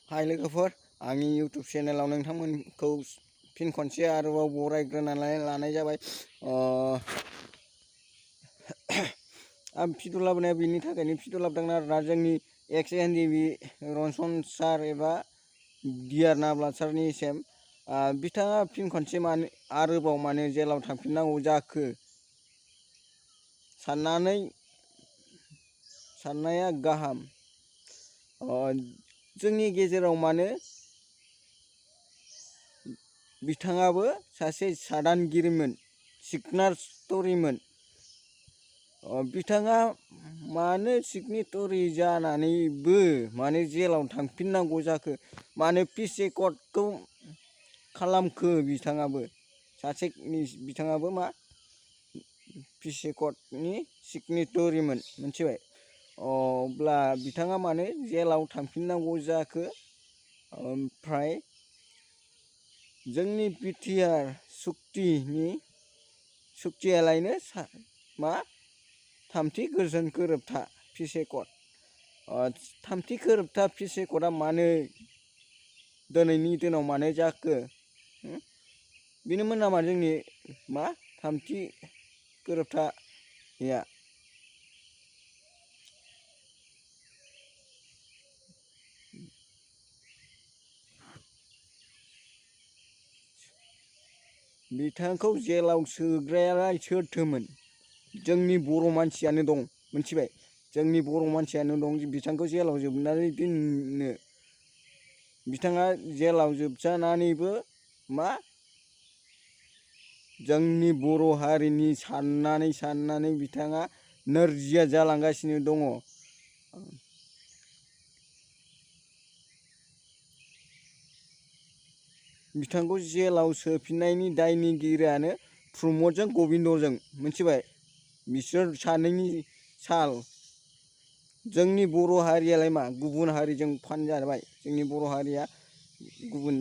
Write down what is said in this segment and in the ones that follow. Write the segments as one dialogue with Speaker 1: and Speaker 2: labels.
Speaker 1: हाय लोगोफोर, आंनि यूट्यूब चेनेलाव नोंथांमोनखौ फिन खनसे आरोबाव बरायग्रोनानै लानाय जाबाय। आं भिडिअ लाबोनाया बेनि थाखायनो भिडिअ लाबोदों आरोना, जोंनि एक्स एनडिबि रनसन सार एबा डियार नाब्ला सारनि सेम बिथाङा फिन खनसे आरोबाव मानो जेलाव थांफिननांगौ जाखो साननाया गाहाम। जोंनि गेजेराव मानो बिथाङाबो सासे सादानगिरिमोन, सिगनेटरिमोन। बिथाङा मानो सिगनेटरि जानानैबो मानो जेलाव थांफिननांगौ जाखो, मानो पिस एकर्डखौ खालामखो। बिथाङाबो मा पिस एकर्डनि सिगनेटरिमोन, मिथिबाय। अब्ला बिथाङा मानो जेलाव थांफिननांगौ जाखो। ओमफ्राय जोंनि बिटिआर सुक्तियालायनो मा थामथि गोजोन गोरोबथा पिस एकर्ड। थामथि गोरोबथा पिस एकर्डआ मानो दिनैनि दिनाव मानो जाखो, बेनोमोन नामा जोंनि मा थामथि गोरोबथाया। बिथांखौ जेलाव सोग्रायालाय सोरथोमोन? जोंनि बर' मानसियानो दं, मिथिबाय। जोंनि बर' मानसियानो दं बिथांखौ जेलाव जोबनानै दोननो। बिथाङा जेलाव जोबजानानैबो मा जोंनि बर' हारिनि साननानै बिथाङा नोरजिया जालांगासिनो दङ। बिथांखौ जेलाव सोफिननायनि दायनिगिरियानो प्रमदजों गबिन्दजों, मिथिबाय। बिसोर सानैनि साल। जोंनि बर' हारियालाय मा गुबुन हारिजों फानजाबाय? जोंनि बर' हारिया गुबुन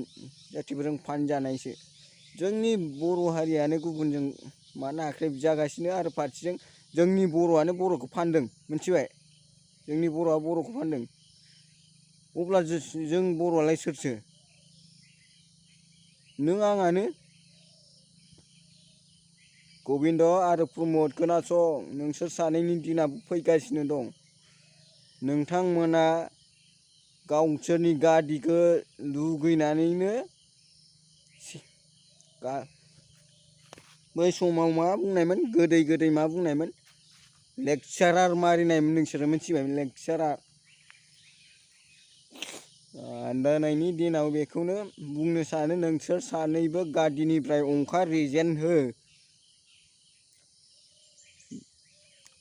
Speaker 1: जाथिफोरजों फानजानायसो। जोंनि बर' हारियानो गुबुनजों मा नाख्रेब जागासिनो, आरो फारसेजों जोंनि बर'आनो बर'खौ फानदों, मिथिबाय। जोंनि बर'आ बर'खौ फानदों। अब्ला जों बर'आलाय सोरथो? नों आंआनो। गबिन्द आरो प्रमद, खोनासं, नोंसोर सानैनि दिना फैगासिनो दं। नोंथांमोना गावसोरनि गादिखौ लुगैनानैनो बै समाव मा बुंनायमोन, गोदै मा बुंनायमोन, लेक्सारार मारिनायमोन नोंसोरो, मिथिबाय। लेक्सारार। दिनैनि दिनाव बेखौनो बुंनो सानो, नोंसोर सानैबो गादिनिफ्राय ओंखार रिजेन हो।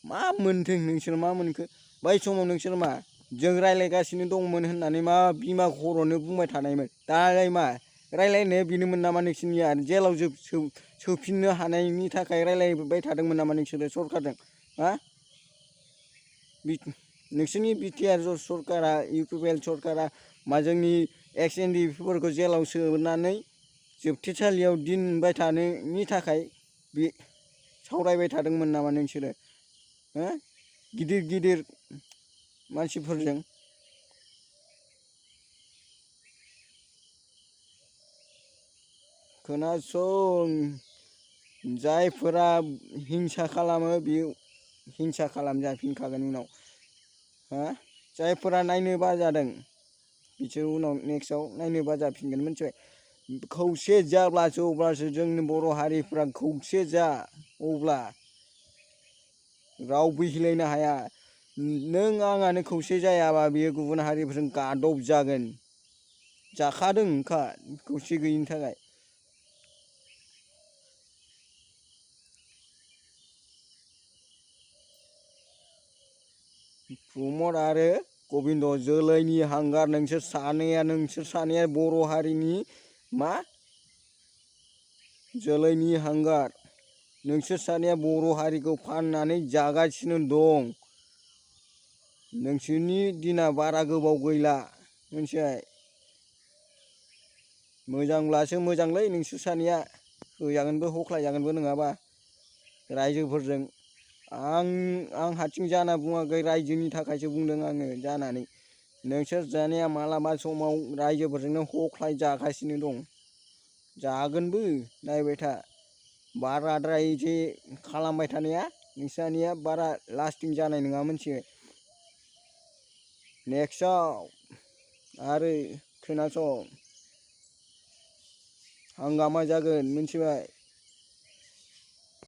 Speaker 1: मा मोनथों नोंसोर, मा मोनखो? बै समाव नोंसोर मा जों रायज्लायगासिनो दंमोन होननानै मा बिमा खर'नो बुंबाय थानायमोन। दालाय मा रायज्लायनाया बेनोमोन नामा नोंसोरनिया? जेलाव सोफिननो हानायनि थाखाय रायज्लायबाय थादोंमोन नामा नोंसोरो सरकारजों? नोंसोरनि बिटिआर सरकारा, इउपिपिएल सरकारा मा जोंनि एक्स एनडिबिफोरखौ जेलाव सोनानै जोबथेसालियाव दोनबाय थानायनि थाखाय बे सावरायबाय थादोंमोन नामा नोंसोरो? गिदिर मानसिफोरजों। खोनासं, जायफोरा हिंसा खालामो बे हिंसा खालामजाफिनखागोन उनाव। जायफोरा नायनो बाजादों बिसोर उनाव नेक्स्टआव नायनो बाजाफिनगोन, मिथिबाय। खौसे जाब्लासो अब्लासो जोंनि बर' हारिफ्रा खौसे जा, अब्ला रावबो हिलायनो हाया। नों आंआनो खौसे जायाबा बेयो गुबुन हारिफोरजों गादब जागोन, जाखादोंखा खौसे गैयिनि थाखाय। प्रमद आरो गबिन्द जोलैनि हांगार। नोंसोर सानैया बर' हारिनि मा जोलैनि हांगार। नोंसोर सानैया बर' हारिखौ फाननानै जागासिनो दं। नोंसोरनि दिना बारा गोबाव गैला, मिथिबाय। मोजांब्लासो मोजांलै, नोंसोर सानैया होजागोनबो हख्लायजागोनबो नङाबा रायजोफोरजों। आं हारसिं जाना बुङाखै, रायजोनि थाखायसो बुंदों आङो जानानै। नोंसोर जानाया मालाबा समाव रायजोफोरजोंनो हख्लाय जागासिनो दं। जागोनबो नायबाय था। बाराद्राय जे खालामबाय थानाया नोंसानिया बारा लास्टिं जानाय नङा मोनथिबाय। नेक्स्टआव आरो खोनासं हांगामा जागोन मोनथिबाय।